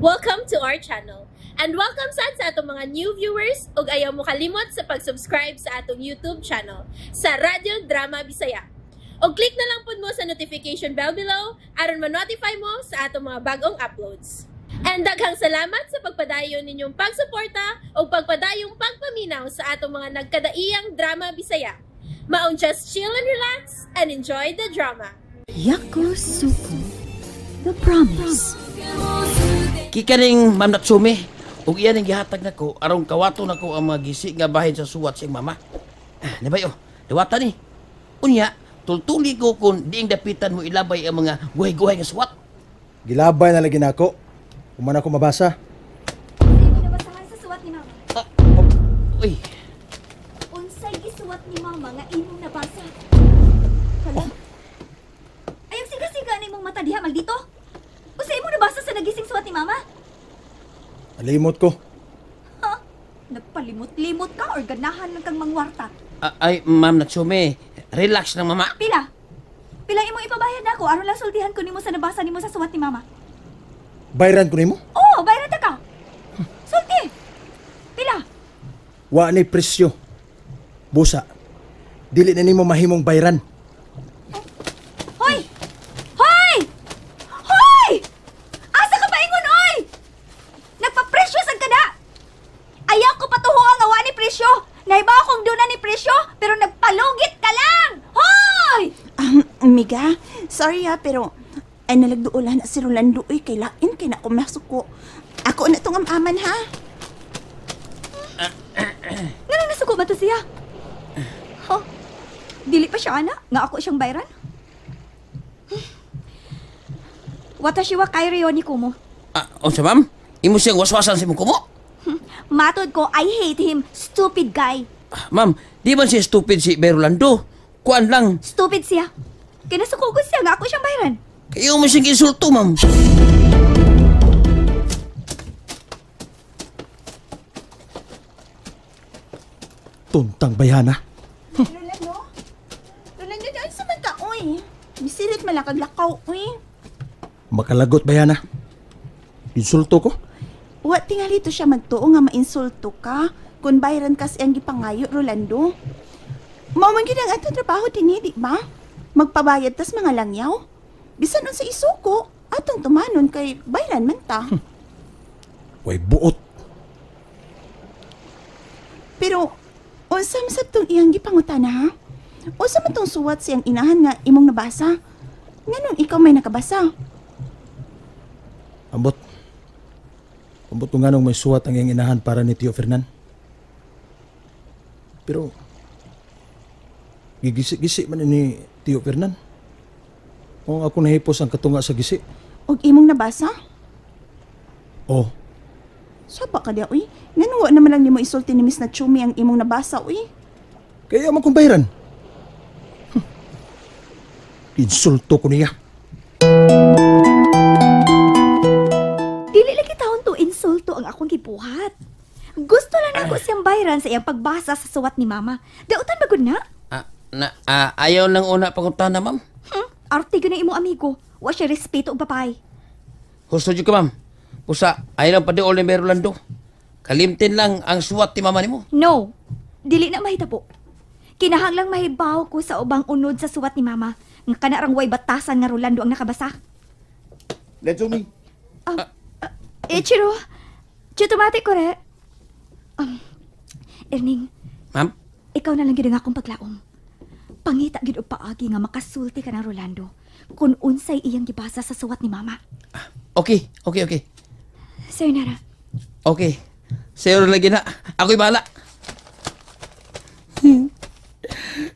Welcome to our channel. And welcome sad sa atong mga new viewers ug ayaw mo kalimot sa pag-subscribe sa atong YouTube channel sa Radyo Drama Bisaya. Og click na lang pud mo sa notification bell below aron ma-notify mo sa atong mga bagong uploads. And daghang salamat sa pagpadayon ninyong pagsuporta ug pagpadayong pagpaminaw sa atong mga nagkadaiyang drama Bisaya. Maong just chill and relax and enjoy the drama. Yakusoku, The Promise. Kikaning Ma'am Natsume, ug iyan ang gihatag nako aron kawato nako ang mga gisi nga bahin sa suwat sa iyang mama. Ah, nabay oh, dawata ni. Unya, tultuli ko kung diing dapitan mo ilabay ang mga guhay-guhay nga suwat. Gilabay na lagi nako. Human ako mabasa. Unsay ginabasahan sa suwat ni Mama? Ah, uy, Unsay gisuwat ni Mama nga imong nabasa? Hala. Ayaw siga-siga na imong mata diha maldito. Unsay imong nabasa sa nagising suwat ni Mama? Nalimot ko. Ha? Nagpalimot-limot ka or ganahan lang kang mangwarta? Ah, ay Ma'am Natsume, relax lang mama. Pila? Pila imong ipabayad nako aron lang sultihan ko nimo sa nabasa nimo sa suwat ni Mama? Bayran ko nimo? Oo, bayran ta ka. Sulti. Pila? Wa ni presyo. Busa. Dili na nimo mahimong bayran. Hoy! Hoy! Hoy! Asa ka paingon, oy? Nagpapresyo sad ka na! Ayaw ko patuho ang awa ni presyo. Nahibaw akong duna ni presyo, pero nagpalugit ka lang! Hoy! Miga, sorry ha, pero ay nalagduolan na si Rolando uy, kay lain kay na kumasuko. Ako na tong amaman ha. Nganong nasuko ba to siya? Huh? Dili pa siya, ana? Nga ako siyang bayran? Watashi wa kairyo ni kumo. Ah, unsa ma'am? Imo siyang waswasan sa imong kumo? Matod ko, I hate him. Stupid guy. Ah, ma'am, di man siya stupid si Berolando. Kuan lang. Stupid siya. Kinasuko ko siya nga ako siyang bayran. Kayo mo siyang insulto, ma'am. Tuntang bayhana. Rolando? Rolando, daan sa man ka, uy. Misirit man lang kag lakaw, uy. Makalagot bayhana. Insulto ko? Wa tingali to siya magtuo nga mainsulto ka kung bayran ka siyang gipangayo, Rolando. Mao man gyud ang atong trabaho dinhi, di ba? Magpabayad tas mga langyaw. Bisan unsa isuko, atong tumanon kay bayran man ta. Way buot. Pero unsa man sab tong iyang gipangutana ha? Unsa man tong suwat siyang inahan nga imong nabasa? Nganong ikaw may nakabasa? Ambot. Ambot kung nganong may suwat ang iyang inahan para ni Tio Fernan. Pero gigisi-gisi man ni Tio Fernan. O ako nahipos ang katunga sa gisi. Og imong nabasa? Oh, Saba ka diya, uy. Nganong wa naman lang nimo isulti ni Miss Natsumi ang imong nabasa, uy. Kaya man kong bayran. Insulto ko niya. Dili lagi taon to insulto ang akong gibuhat. Gusto lang ako siyang bayran sa iyang pagbasa sa suwat ni Mama. Dautan ba gud na? Ah, na, ah, ayaw lang una pangutana, ma'am. Arte gyud na imo amigo. Wa siya respeto og babae. Husto jud ka, ma'am. Pusa, ayaw lang padiol ni Berolando. Kalimtin lang ang suwat ni mama nimo. No. Dili na mahitabo. Kinahanglang mahibaw ko sa ubang unod sa suwat ni Mama. Nga kanarang way batasan nga Rolando ang nakabasa. Natsumi. Ichiro, chutomate kore. Erning, Ma'am? Ikaw na lang gyud ang akong paglaom. Pangita gyud og paagi nga makasulti ka na Rolando kung unsay iyang gibasa sa suwat ni Mama. Okay, okay, okay. Sayonara. Okay. Sayo lagi na. Ako'y bahala.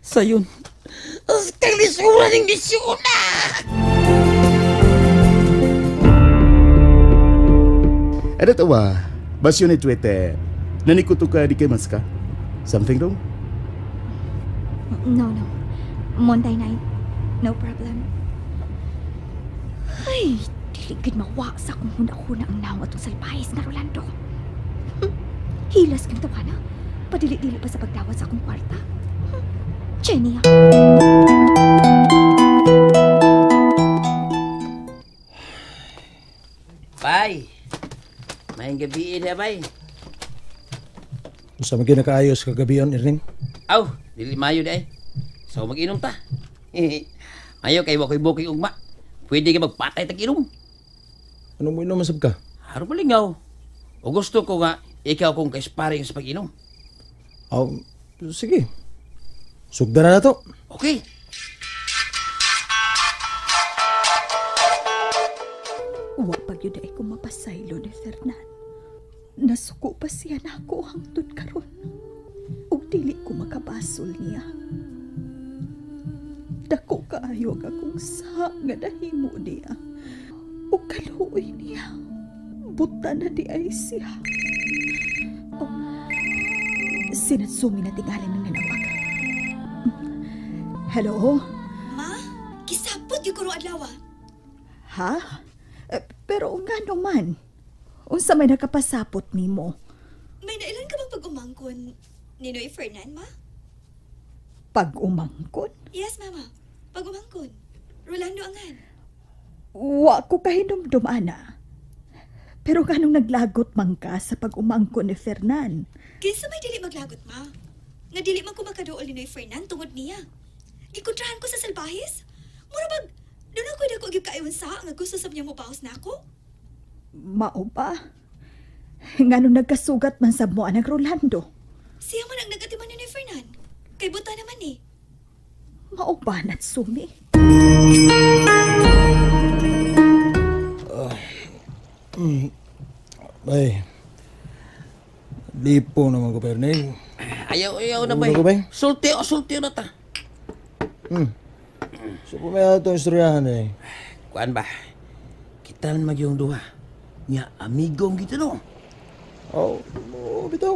Sayon. Kang lisura ng lisura! Ano tawa? Basyo ni Twitter. Nanikuto ka di kay Maska? Something wrong? No, no. Monday night. No problem. Ay, dili gid mawa sa akong huna-huna ang naong atong salpahis nga Rolando. Hilas kang tawana. Padili-dili pa sa pagdawat sa akong kwarta. Jenny. Bye. Maayong gabi na, bay. Unsa man gyud nakaayos kagabion, Erning? Aw, dili maayo di ay. So mag-inom ta. Ayo kay wa koy booking ugma. Pwede ka magpatay tag inom. Ano mo inom sab ka? Aron malingaw. O gusto ko nga ikaw kong ka-sparring sa pag-inom. Aw, sige. Sugdan na to. Okay. Wa pa gyud ay ko mapasaylo ni Fernan. Nasuko pa siya nako hangtod karon. Ug dili ko makabasol niya. Dako kaayo ang akong sa nga nahimo niya. Ug kaluoy niya. Buta na di ay siya. Oh, si Natsumi na tingali ng nanawag. Hello? Ma, kisapot gyud ko rong adlaw. Ha? Pero nga naman, unsa may nakapasapot nimo? May nailan ka bang pag-umangkon ni Noy Fernan, ma? Pag-umangkon? Yes, mama. Pag-umangkon. Rolando angan. Wa ko kahinumdum, ana. Pero kanong naglagot man ka sa pag-umangkon ni Fernan? Kinsa may dili maglagot, ma? Nga dili man ko makaduol ni Noy Fernan tungod niya. Gikontrahan ko sa salbahis. Mura bag, doon ako'y dako gyud kaayon sa nga gusto sab niya mobaos na ako. Mao ba? Nganong nagkasugat man sab mo anang Rolando? Siya man ang nagatiman ni Noy Fernan. Kay buta naman eh. Mao ba, Natsumi? Bay. Lipo naman ko, Perning. Ayaw, ayaw na, bay. Ano ko, bay? Sulti o sulti na ta. So, kung may atong istoryahan eh. Kuan ba? Kita man magyong duha. Nya, amigong kita no. Oh, oh, bitaw.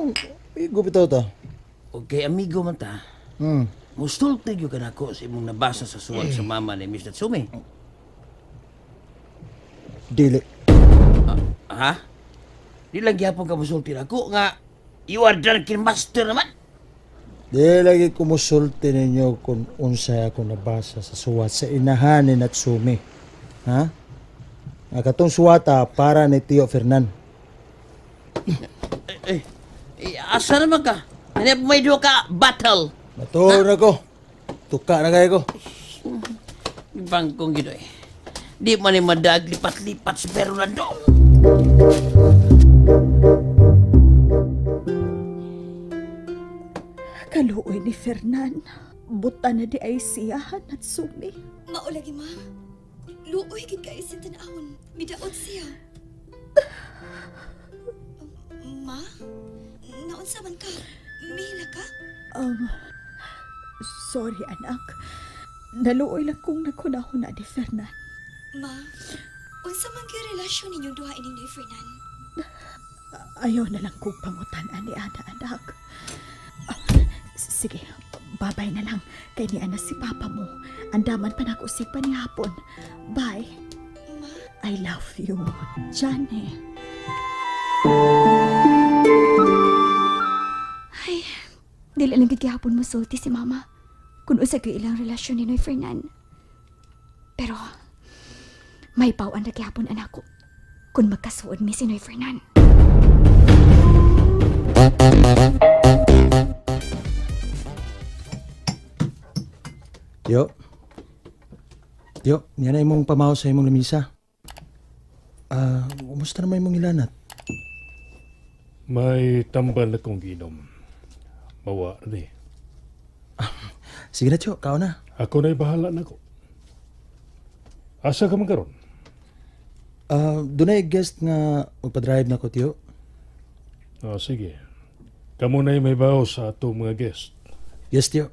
Amigo bitaw ta. Okay, amigo man ta. Musulti gyud ka nako sa imong nabasa sa suwat sa mama ni Miss Natsumi. Dili. Ha? Di lang gyapon ka musulti nako nga you are drunken master naman. Di lagi kumusulti ninyo kung unsay ako nabasa sa suwat sa inahan ni Natsumi. Ha? Nga katong suwata para ni Tio Fernan. Asa naman ka? Ano may duha ka battle? Matuon na ko. Tuka na kayo ko. Bangkong gino eh. Di man ni madag lipat-lipat sa Rolando. Kaluoy ni Fernan. Buta na di ay siya, Natsumi. Maulagi, ma. Luoy gid kay sin tan-awon. Midaot siya. Ma, naunsa man ka? Mihila ka? Sorry, anak. Naluoy lang kong naghunahuna ni Fernan. Ma, unsa man kay relasyon ninyong duha ining ni Fernan? Ayaw na lang kong pangutan-an ni Ana, anak. Sige, babay na lang. Kay ni Ana si Papa mo. Andaman pa nag-usipan ni hapon. Bye. Ma? I love you, Johnny. Ay, dili lang gid gihapon mo sulti si Mama. Kung usa gyud ilang relasyon ni Noy Fernan. Pero, may bawaan na gihapon anak ko. Kung magkasuod mi si Noy Fernan. Tiyo. Tiyo, niya na imong pamaw sa imong lamisa. Kumusta naman imong ilanat? May tambal na kong ginom. Mawa ni. Sige na, Tiyo. Kao na. Ako na'y bahala na ko. Asa ka man karon? Doon ay guest nga magpa-drive na ko, Tiyo. Sige. Kamu na'y may bawo sa atong mga guest. Yes, Tiyo.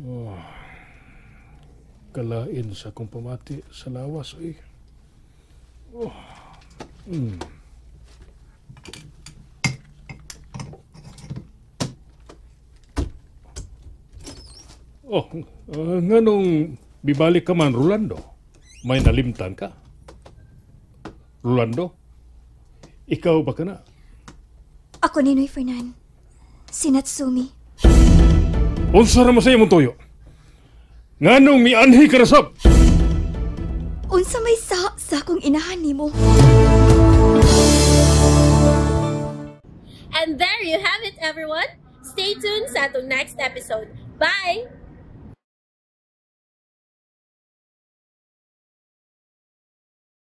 Oh, kalain sa akong pamati sa lawas, eh. Oh. Oh, nganong bibalik ka man, Rolando? May nalimtan ka? Rolando? Ikaw ba ka na? Ako ni Noy Fernan. Si Natsumi. Unsa ra mo sa imong tuyo? Nganong mianhi ka ra sab? Unsa may sa sa akong inahan nimo? And there you have it, everyone. Stay tuned sa atong next episode. Bye!